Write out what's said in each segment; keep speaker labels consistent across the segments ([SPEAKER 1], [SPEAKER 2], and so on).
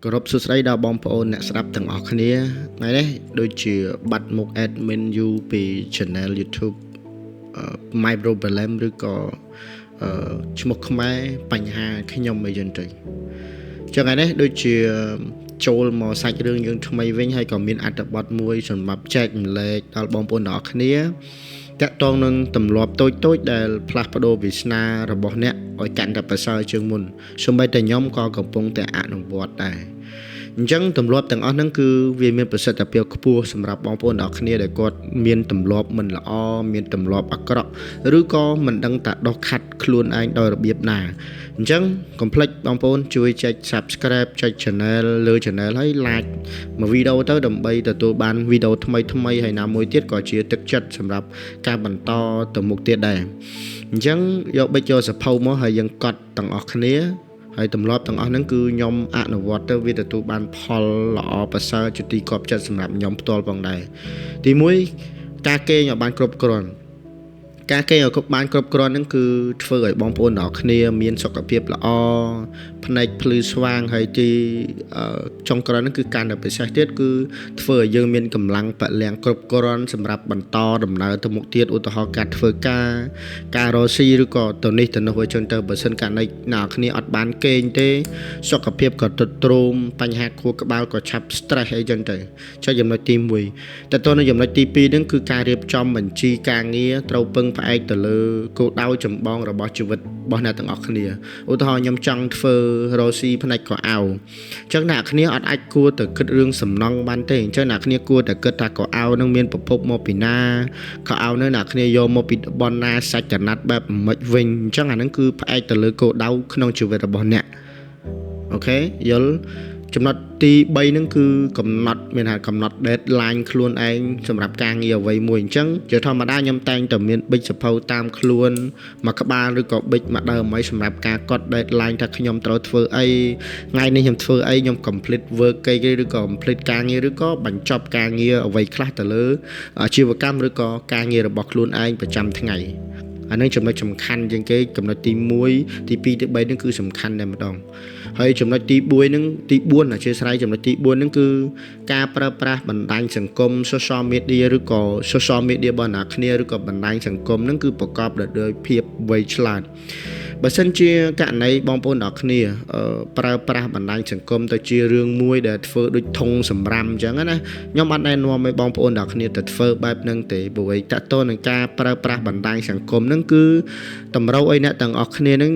[SPEAKER 1] គោរពសួស្តីដល់បងប្អូនអ្នកស្ដាប់ទាំងអស់គ្នាថ្ងៃនេះដូចជាបាត់មុខ admin យូរពី channel YouTube My Problem ឬក៏ឈ្មោះខ្មែរបញ្ហាខ្ញុំអីចឹងទៅចឹងថ្ងៃនេះដូចជាចូលមកសាច់រឿងយើងថ្មីវិញហើយក៏មានអត្ថបទមួយសម្រាប់ចែករំលែកដល់បងប្អូនទាំងអស់គ្នាតាក់ទងនឹងទម្លាប់តូចៗដែលផ្លាស់ប្ដូរវាសនារបស់អ្នកឲ្យកាន់តែប្រសើរជាងមុនសូម្បីតែខ្ញុំក៏កំពុងតែអនុវត្តដែរអញ្ចឹងទម្លាប់ទាំងអស់ហ្នឹងគឺវាមានប្រសិទ្ធភាពខ្ពស់សម្រាប់បងប្អូនទាំងអស់គ្នាដែលគាត់មានទម្លាប់មិនល្អមានទម្លាប់អាក្រក់ឬក៏មិនដឹងថាដោះខាត់ខ្លួនឯងដោយរបៀបណាអញ្ចឹងកុំភ្លេចបងប្អូនជួយចុច Subscribe ចុច Channel លើ Channel ហើយ Like មួយវីដេអូទៅដើម្បីទទួលបានវីដេអូថ្មីថ្មីហើយណាមួយទៀតក៏ជាទឹកចិត្តសម្រាប់ការបន្តទៅមុខទៀតដែរអញ្ចឹងយកប៊ិចយកសៀវភៅមកហើយយើងកត់ទាំងអស់គ្នាហើយទម្លាប់ទាំងអស់ហ្នឹងគឺខ្ញុំអនុវត្តទៅវាទទួលបានផលល្អប្រសើរជាទីគាប់ចិត្តសម្រាប់ខ្ញុំផ្ទាល់ផងដែរទី1ការគេងឲ្យបានគ្រប់គ្រាន់ការគេងឲ្យបានគ្រប់គ្រាន់ហ្នឹងគឺធ្វើឲ្យបងប្អូនទាំងអស់គ្នាមានសុខភាពល្អភ្នែកភ្លឺស្វាងហើយទីចុងក្រោយហ្នឹងគឺកាន់តែពិសេសទៀតគឺធ្វើឲ្យយើងមានកម្លាំងពលំគ្រប់គ្រាន់សម្រាប់បន្តដំណើរទៅមុខទៀតឧទាហរណ៍ការធ្វើការការរកស៊ីឬក៏ទៅនេះទៅនោះឲ្យចឹងទៅបើសិនករណីអ្នកគ្នាអត់បានគេងទេសុខភាពក៏ទ្រុឌទ្រោមបញ្ហាខួរក្បាលក៏ឆាប់ stress អីចឹងទៅចុចចំណុចទី1តែតើនៅចំណុចទី2ហ្នឹងគឺការរៀបចំបញ្ជីការងារត្រូវពឹងផ្អែកទៅលើគោលដៅចម្បងរបស់ជីវិតរបស់អ្នកទាំងអស់គ្នាឧទាហរណ៍ខ្ញុំចង់ធ្វើរកស៊ីផ្នែកកៅអៅអញ្ចឹងអ្នកគ្នាអត់អាចគួរទៅគិតរឿងសំណង់បានទេអញ្ចឹងអ្នកគ្នាគួរតែគិតថាកៅអៅនឹងមានប្រភពមកពីណាកៅអៅនឹងអ្នកគ្នាយកមកពីតំបន់ណាសាច់កណាត់បែបមិនវិញអញ្ចឹងអាហ្នឹងគឺផ្អែកទៅលើគោលដៅក្នុងជីវិតរបស់អ្នកOK យល់ចំណុចទី3ហ្នឹងគឺកំណត់មានថាកំណត់ deadline ខ្លួនឯងសម្រាប់ការងារអ្វីមួយអញ្ចឹងជាធម្មតាខ្ញុំតែងតែមានប៊ិចសៀវភៅតាមខ្លួនមួយក្បាលឬក៏ប៊ិចមួយដើមអីសម្រាប់ការកត់ deadline ថាខ្ញុំត្រូវធ្វើអីថ្ងៃនេះខ្ញុំធ្វើអីខ្ញុំ complete work អីគេឬក៏ complete ការងារឬក៏បញ្ចប់ការងារអ្វីខ្លះទៅលើអាជីវកម្មឬក៏ការងាររបស់ខ្លួនឯងប្រចាំថ្ងៃអានឹងចំណុចសំខាន់ជាងគេចំណុចទី1ទី2ទី3ហ្នឹងគឺសំខាន់តែម្ដងហើយចំណុចទី4ហ្នឹងទី4អធិស្ឋានចំណុចទី4ហ្នឹងគឺការប្រើប្រាស់បណ្ដាញសង្គម social media ឬក៏ social media របស់អ្នកគ្នាឬក៏បណ្ដាញសង្គមហ្នឹងគឺប្រកបដោយភាពវៃឆ្លាតបើសិនជាករណីបងប្អូនទាំងគ្នាប្រើប្រាស់បណ្ដាញសង្គមទៅជារឿងមួយដែលធ្វើដូចធុងសម្រាមអញ្ចឹងណាខ្ញុំអត់ណែនាំឲ្យបងប្អូនទាំងគ្នាទៅធ្វើបែបហ្នឹងទេព្រោះឯតទៅនឹងការប្រើប្រាស់បណ្ដាញសង្គមហ្នឹងគឺតម្រូវឲ្យអ្នកទាំងអស់គ្នាហ្នឹង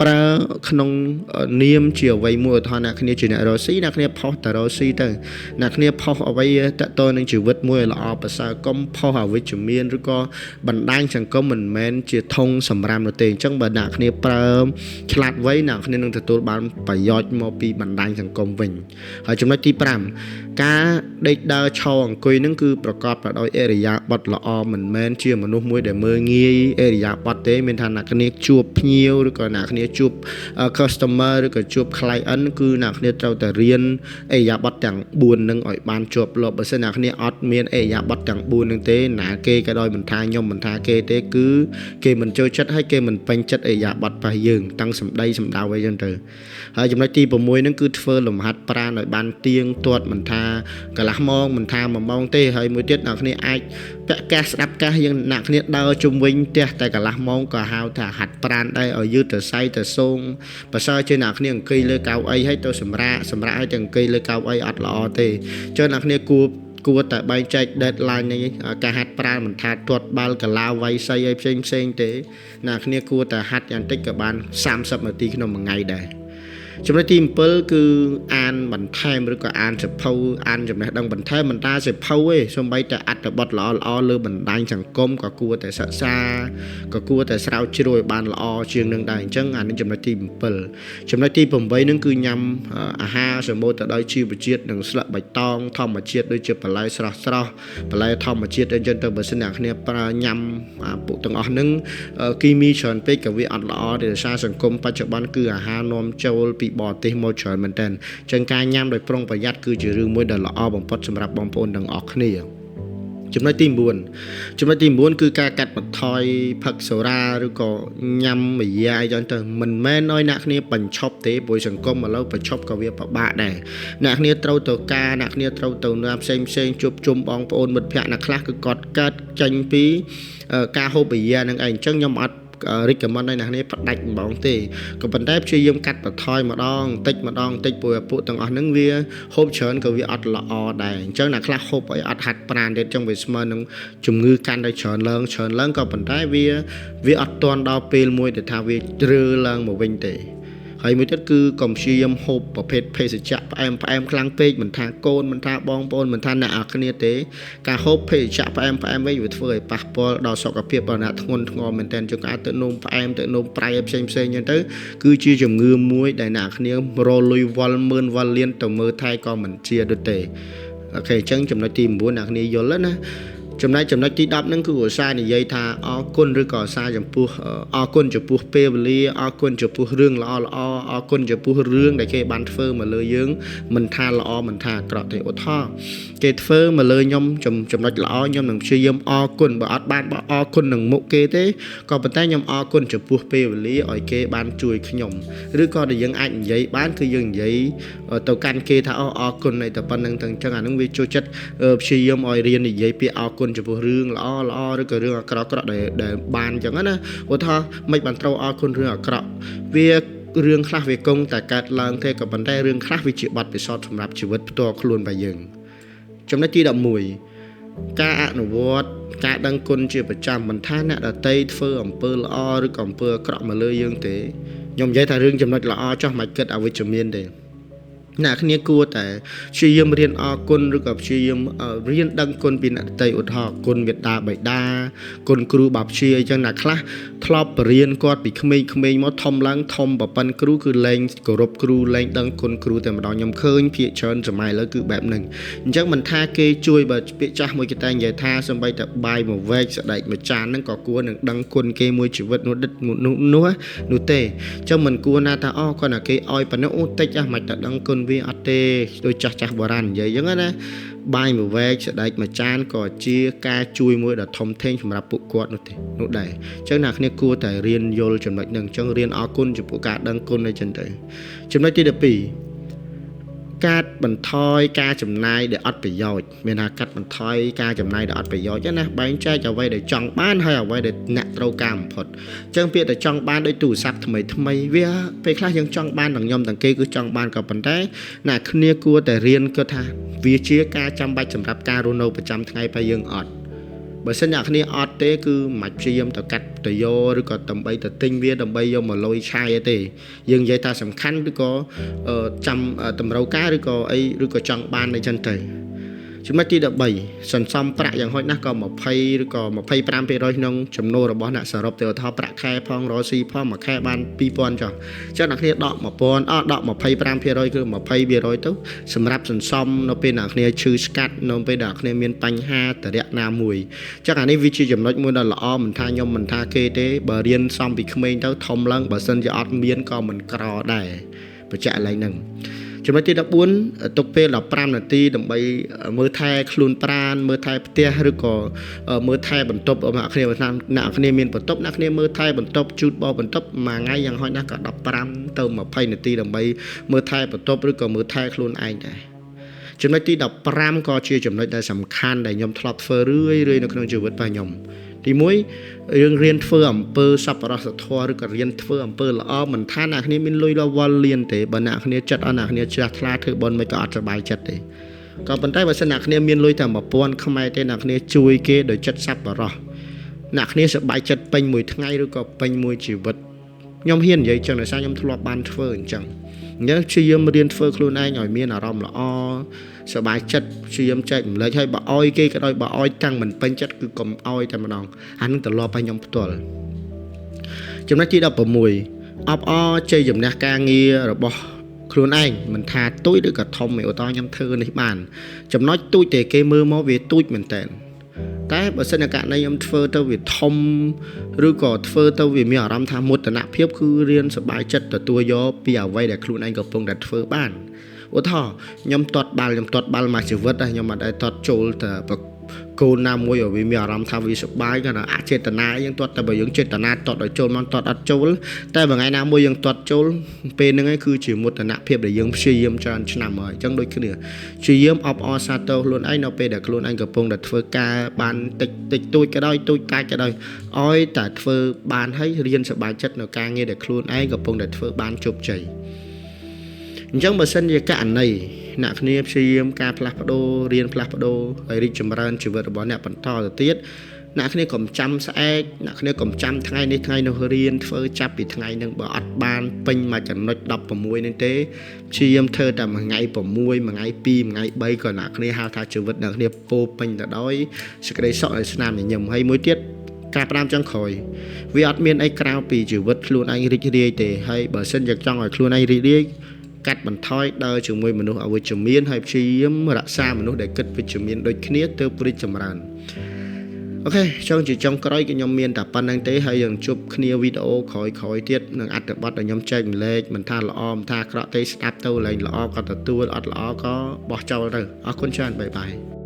[SPEAKER 1] ប្រើក្នុងនាមជាអ្វីមួយឧទាហរណ៍អ្នកគ្នាជាអ្នករកស៊ីអ្នកគ្នាផុសតែរកស៊ីទៅអ្នកគ្នាផុសអ្វីតទៅនឹងជីវិតមួយឲ្យល្អប្រសើរកុំផុសអវិជ្ជមានឬក៏បណ្ដាញសង្គមមិនមែនជាធុងសម្រាមនោះទេអញ្ចឹងបើអ្នកគ្នាប្រើឆ្លាតវៃអ្នកគ្នានឹងទទួលបានប្រយោជន៍មកពីបណ្ដាញសង្គមវិញហើយចំណុចទី5ការដេកដើរឈរអង្គុយនឹងគឺប្រកបទៅដោយឥរិយាបថល្អមិនមែនជាមនុស្សមួយដែលមើលងាយឥរិយាបថទេមានថាអ្នកគ្នាជួបភ្ញៀវឬក៏អ្នកគ្នាជួប customer ឬក៏ជួប client គឺអ្នកគ្នាត្រូវតែរៀនឥរិយាបថទាំង4នឹងឲ្យបានជាប់លាប់បើសិនអ្នកគ្នាអត់មានឥរិយាបថទាំង4នឹងទេណាគេក៏ដោយមិនថាខ្ញុំមិនថាគេទេគឺគេមិនចូលចិត្តហើយគេមិនពេញចិត្តឥរិយាបថរបស់យើងតាំងសម្ដីសម្ដៅអីចឹងទៅហើយចំណុចទី6ហ្នឹងគឺធ្វើលំហាត់ប្រាណឲ្យបានទៀងទាត់មិនថាកន្លះម៉ោងមិនថា1ម៉ោងទេហើយមួយទៀតអ្នកគ្នាអាចពាក់កាសស្ដាប់កាសយើងអ្នកគ្នាដើរជុំវិញផ្ទះតែកន្លះម៉ោងក៏ហៅថាហាត់ប្រាណដែរឲ្យយឺតទៅសៃទៅសងប្រសើរជាងអ្នកគ្នាអង្គុយលើកៅអីហើយទៅសម្រាកសម្រាកឲ្យទៅអង្គុយលើកៅអីអត់ល្អទេចុះអ្នកគ្នាគួរតែបែងចែក deadline នេះការហាត់ប្រាណមិនថាទាត់បាល់កាឡាវៃសីអីផ្សេងផ្សេងទេអ្នកគ្នាគួរតែហាត់យ៉ាងតិចក៏បាន30នាទីក្នុងមួយថ្ងៃដែរចំណុចទី7គឺអានបន្ថែមឬក៏អានសៀវភៅអានចំណេះដឹងបន្ថែមមិនតាសៀវភៅទេសូម្បីតែអត្ថបទល្អល្អលើបណ្ដាញសង្គមក៏គួរតែសិក្សាក៏គួរតែស្រាវជ្រាវឲ្យបានល្អជាងនឹងដែរអញ្ចឹងអានេះចំណុចទី7ចំណុចទី8នឹងគឺញ៉ាំអាហារសម្បូរទៅដោយជីវជាតិនិងស្លឹកបៃតងធម្មជាតិដូចជាបន្លែស្រស់ស្រស់បន្លែធម្មជាតិអញ្ចឹងទៅបើសិនអ្នកគ្នាប្រើញ៉ាំពួកទាំងអស់ហ្នឹងគីមីច្រើនពេកក៏វាអត់ល្អទេដោយសារសង្គមបច្ចុប្បន្នគឺអាហារនាំចូលពីបរទេសមកច្រើនមែនតើចឹងការញ៉ាំដោយប្រុងប្រយ័ត្នគឺជារឿងមួយដ៏ល្អបំផុតសម្រាប់បងប្អូនទាំងអស់គ្នា។ ចំណុចទី9ចំណុចទី9គឺការកាត់បន្ថយផឹកសូរ៉ាឬក៏ញ៉ាំមីយ៉ាអីចឹងទៅមិនមែនឲ្យអ្នកគ្នាបញ្ឈប់ទេព្រោះសង្គមឥឡូវបញ្ឈប់ក៏វាពិបាកដែរអ្នកគ្នាត្រូវទៅការអ្នកគ្នាត្រូវទៅណាផ្សេងផ្សេងជួបជុំបងប្អូនមិត្តភក្តិអ្នកខ្លះគឺគាត់កើតចេញពីការហូបប៊ីយ៉ានឹងឯងអញ្ចឹងខ្ញុំអត់ recommend ឲ្យអ្នកនេះផ្ដាច់ហ្មងទេក៏ប៉ុន្តែព្យាយាមកាត់បន្ថយម្ដងតិចម្ដងតិចព្រោះពួកទាំងអស់ហ្នឹងវាហូបច្រើនក៏វាអត់ល្អដែរអញ្ចឹងអ្នកខ្លះហូបឲ្យអត់ហាត់ប្រាណទៀតអញ្ចឹងវាស្មើនឹងជំងឺកាន់តែច្រើនឡើងច្រើនឡើងក៏ប៉ុន្តែវាអត់ទាន់ដល់ពេលមួយដែលថាវាជ្រើឡើងមកវិញទេហើយមួយទៀតគឺកុំព្យាយាមហូបប្រភេទភេសជ្ជៈផ្អែមផ្អែមខ្លាំងពេកមិនថាកូនមិនថាបងប្អូនមិនថាអ្នកអរគ្នាទេការហូបភេសជ្ជៈផ្អែមផ្អែមវិញវាធ្វើឲ្យប៉ះពាល់ដល់សុខភាពរបស់អ្នកធ្ងន់ធ្ងរមែនទែនជួនកាលទៅនោមផ្អែមទៅនោមប្រៃផ្សេងផ្សេងអញ្ចឹងទៅគឺជាជំងឺមួយដែលអ្នកគ្នារលុយវល់ម៉ឺនវល់លានទៅមើលថែក៏មិនជាដូចទេអូខេអញ្ចឹងចំណុចទី9អ្នកគ្នាយល់ណាចំណែកចំណុចទី10ហ្នឹងគឺឧស្សាហ៍និយាយថាអរគុណឬក៏ឧស្សាហ៍ចំពោះអរគុណចំពោះពេលវេលាអរគុណចំពោះរឿងល្អល្អអរគុណចំពោះរឿងដែលគេបានធ្វើមកលើយើងមិនថាល្អមិនថាអាក្រក់ទេឧទាហរណ៍គេធ្វើមកលើខ្ញុំចំណុចល្អខ្ញុំនឹងព្យាយាមអរគុណបើអត់បានបើអរគុណនឹងមុខគេទេក៏ប៉ុន្តែខ្ញុំអរគុណចំពោះពេលវេលាឲ្យគេបានជួយខ្ញុំឬក៏ដែលយើងអាចនិយាយបានគឺយើងនិយាយទៅកាន់គេថាអរគុណអីតែប៉ុណ្្នឹងទៅអញ្ចឹងអានឹងវាចូលចិត្តព្យាយាមឲ្យរៀននិយាយពាក្យអរគុណចំពោះរឿងល្អល្អឬក៏រឿងអាក្រក់ក្រក់ដែលបានអញ្ចឹងណាឧទាហរណ៍មិនបានត្រូវអរគុណរឿងអាក្រក់វារឿងខ្លះវាគង់តែកើតឡើងទេក៏ប៉ុន្តែរឿងខ្លះវាជាបទពិសោធន៍សម្រាប់ជីវិតផ្ទាល់ខ្លួនរបស់យើងចំណុចទី11ការអនុវត្តការដឹងគុណជាប្រចាំមិនថាអ្នកដទៃធ្វើអំពើល្អឬក៏អំពើអាក្រក់មកលើយើងទេខ្ញុំនិយាយថារឿងចំណុចល្អចោះមិនគិតអវិជ្ជមានទេអ្នកគ្នាគួរតែព្យាយាមរៀនអរគុណឬក៏ព្យាយាមរៀនដឹងគុណពីអ្នកដទៃឧទាហរណ៍គុណមេដាបៃតាគុណគ្រូបាព្យាអីចឹងអ្នកខ្លះធ្លាប់បរៀនគាត់ពីក្មេងៗមកធំឡើងធំប្រប៉ិនគ្រូគឺលែងគោរពគ្រូលែងដឹងគុណគ្រូតែម្ដងខ្ញុំឃើញភាគច្រើនសម័យឥឡូវគឺបែបហ្នឹងអញ្ចឹងមិនថាគេជួយបើពាក្យចាស់មួយគេតែនិយាយថាសំបីតែបាយមួយវែកស្ដែកមួយចានហ្នឹងក៏គួរនឹងដឹងគុណគេមួយជីវិតនោះដិតនោះនោះទេអញ្ចឹងមិនគួរណាថាអូគាត់ណាគេឲ្យប៉ុណ្ណឹងអូតិចហ៎មិនតែដឹងគុណវាអត់ទេដូចចាស់ចាស់បុរាណនិយាយអញ្ចឹងណាបាយមួយវែកស្ដែកមួយចានក៏ជាការជួយមួយដ៏ធំធេងសម្រាប់ពួកគាត់នោះទេនោះដែរអញ្ចឹងអ្នកគ្នាគួរតែរៀនយល់ចំណុចហ្នឹងអញ្ចឹងរៀនអរគុណចំពោះការដឹងគុណអីចឹងទៅចំណុចទី12កាត់បន្ថយការចំណាយដែលអត់ប្រយោជន៍មានថាកាត់បន្ថយការចំណាយដែលអត់ប្រយោជន៍ណាបែងចែកអ្វីដែលចង់បានហើយអ្វីដែលអ្នកត្រូវការបំផុតអញ្ចឹងពាក្យតែចង់បានដូចទូរស័ព្ទថ្មីថ្មីវាពេលខ្លះយើងចង់បានទាំងខ្ញុំទាំងគេគឺចង់បានក៏ប៉ុន្តែអ្នកគ្នាគួរតែរៀនគិតថាវាជាការចាំបាច់សម្រាប់ការរស់នៅប្រចាំថ្ងៃរបស់យើងអត់បើសិនអ្នកគ្នាអត់ទេគឺមិនព្យាយាមទៅកាត់ទៅយកឬក៏ដើម្បីទៅទិញវាដើម្បីយកមកលុយឆាយទេយើងនិយាយថាសំខាន់ឬក៏ចាំតម្រូវការឬក៏អីឬក៏ចង់បានអីចឹងទៅចំណុចទី13សន្សំប្រាក់យ៉ាងហោចណាស់ក៏20ឬក៏25%ក្នុងចំណូលរបស់អ្នកសរុបទៅឧទាហរណ៍ប្រាក់ខែផងរកស៊ីផងមួយខែបាន2000ចុះអញ្ចឹងអ្នកគ្នាដក1000អត់ដក25%គឺ20%ទៅសម្រាប់សន្សំនៅពេលអ្នកគ្នាឈឺស្កាត់នៅពេលអ្នកគ្នាមានបញ្ហាតរៈណាមួយអញ្ចឹងអានេះវាជាចំណុចមួយដ៏ល្អមិនថាខ្ញុំមិនថាគេទេបើរៀនសំពីក្មេងទៅធំឡើងបើសិនជាអត់មានក៏មិនក្រដែរបញ្ជាក់ឡើងហ្នឹងចំណុចទី14ទុកពេល15នាទីដើម្បីមើលថែខ្លួនប្រាណមើលថែផ្ទះឬក៏មើលថែបន្ទប់អ្នកគ្នាអ្នកគ្នាមានបន្ទប់អ្នកគ្នាមើលថែបន្ទប់ជូតបោបន្ទប់មួយថ្ងៃយ៉ាងហោចណាស់ក៏15ទៅ20នាទីដើម្បីមើលថែបន្ទប់ឬក៏មើលថែខ្លួនឯងដែរចំណុចទី15ក៏ជាចំណុចដែលសំខាន់ដែលខ្ញុំធ្លាប់ធ្វើរឿយៗនៅក្នុងជីវិតរបស់ខ្ញុំទី1យើងរៀនធ្វើអំពើសប្បុរសធម៌ឬក៏រៀនធ្វើអំពើល្អមិនថាអ្នកគ្នាមានលុយដល់វល់លានទេបើអ្នកគ្នាចិត្តអត់អ្នកគ្នាជ្រះថ្លាធ្វើបុណ្យមិនក៏អត់សប្បាយចិត្តទេក៏ប៉ុន្តែបើសិនអ្នកគ្នាមានលុយតែ1000ខ្មែរទេអ្នកគ្នាជួយគេដោយចិត្តសប្បុរសអ្នកគ្នាសប្បាយចិត្តពេញមួយថ្ងៃឬក៏ពេញមួយជីវិតខ្ញុំហ៊ាននិយាយចឹងដោយសារខ្ញុំធ្លាប់បានធ្វើអញ្ចឹងព្យាយាមរៀនធ្វើខ្លួនឯងឲ្យមានអារម្មណ៍ល្អសប្បាយចិត្តព្យាយាមចែករំលែកឲ្យបើឲ្យគេក៏ដោយបើឲ្យតាំងមិនពេញចិត្តគឺកុំឲ្យតែម្ដងអានឹងត្រឡប់ឲ្យខ្ញុំផ្ទាល់ចំណុចទី16អបអរជ័យជំនះការងាររបស់ខ្លួនឯងមិនថាទូចឬក៏ធំឯឧទាហរណ៍ខ្ញុំធ្វើនេះបានចំណុចទូចទេគេមើលមកវាទូចមែនតើតែបើសិនករណីខ្ញុំធ្វើទៅវាធំឬក៏ធ្វើទៅវាមានអារម្មណ៍ថាមោទនភាពគឺរៀនសប្បាយចិត្តទទួលយកពីអ្វីដែលខ្លួនឯងកំពុងតែធ្វើបានឧទាហរណ៍ខ្ញុំទាត់បាល់ខ្ញុំទាត់បាល់មួយជីវិតខ្ញុំអត់ដែលទាត់ចូលទៅ កូនណាមួយឲ្យវាមានអារម្មណ៍ថាវាសប្បាយគាត់អចេតនាយើងទាត់តែបើយើងចេតនាទាត់ឲ្យចូលមកទាត់អត់ចូលតែបើថ្ងៃណាមួយយើងទាត់ចូលពេលហ្នឹងឯងគឺជាមោទនភាពដែលយើងព្យាយាមច្រើនឆ្នាំហើយអញ្ចឹងដូចគ្នាព្យាយាមអបអរសាទរខ្លួនឯងនៅពេលដែលខ្លួនឯងកំពុងតែធ្វើការបានតិចតិចតួចក៏ដោយតូចតាចក៏ដោយឲ្យតែធ្វើបានហើយរៀនសប្បាយចិត្តនៅការងារដែលខ្លួនឯងកំពុងតែធ្វើបានជោគជ័យអញ្ចឹងបើសិនជាករណីអ្នកគ្នាព្យាយាមការផ្លាស់ប្ដូររៀនផ្លាស់ប្ដូរហើយរីកចម្រើនជីវិតរបស់អ្នកបន្តទៅទៀតអ្នកគ្នាកុំចាំស្អែកអ្នកគ្នាកុំចាំថ្ងៃនេះថ្ងៃនោះរៀនធ្វើចាប់ពីថ្ងៃហ្នឹងបើអត់បានពេញមួយចំណុច16នេះទេព្យាយាមធ្វើតែមួយថ្ងៃ6មួយថ្ងៃ2មួយថ្ងៃ3ក៏អ្នកគ្នាហៅថាជីវិតអ្នកគ្នាពោពេញទៅដោយសេចក្តីសុខហើយស្នាមញញឹមហើយមួយទៀតការផ្ដាំចុងក្រោយវាអត់មានអីក្រៅពីជីវិតខ្លួនឯងរីករាយទេហើយបើសិនជាចង់ឲ្យខ្លួនឯងរីករាយកាត់បន្ថយដើរជាមួយមនុស្សអវិជ្ជមានហើយព្យាយាមរក្សាមនុស្សដែលគិតវិជ្ជមានដូចគ្នាទើបរីកចម្រើន OK ចង់ជាចុងក្រោយគឺខ្ញុំមានតែប៉ុណ្្នឹងទេហើយយើងជួបគ្នាវីដេអូក្រោយៗទៀតនឹងអត្ថបទដែលខ្ញុំចែកម្លែកមិនថាល្អមិនថាអាក្រក់ទេស្ដាប់ទៅលែងល្អក៏ទទួលអត់ល្អក៏បោះចោលទៅអរគុណច្រើន bye bye.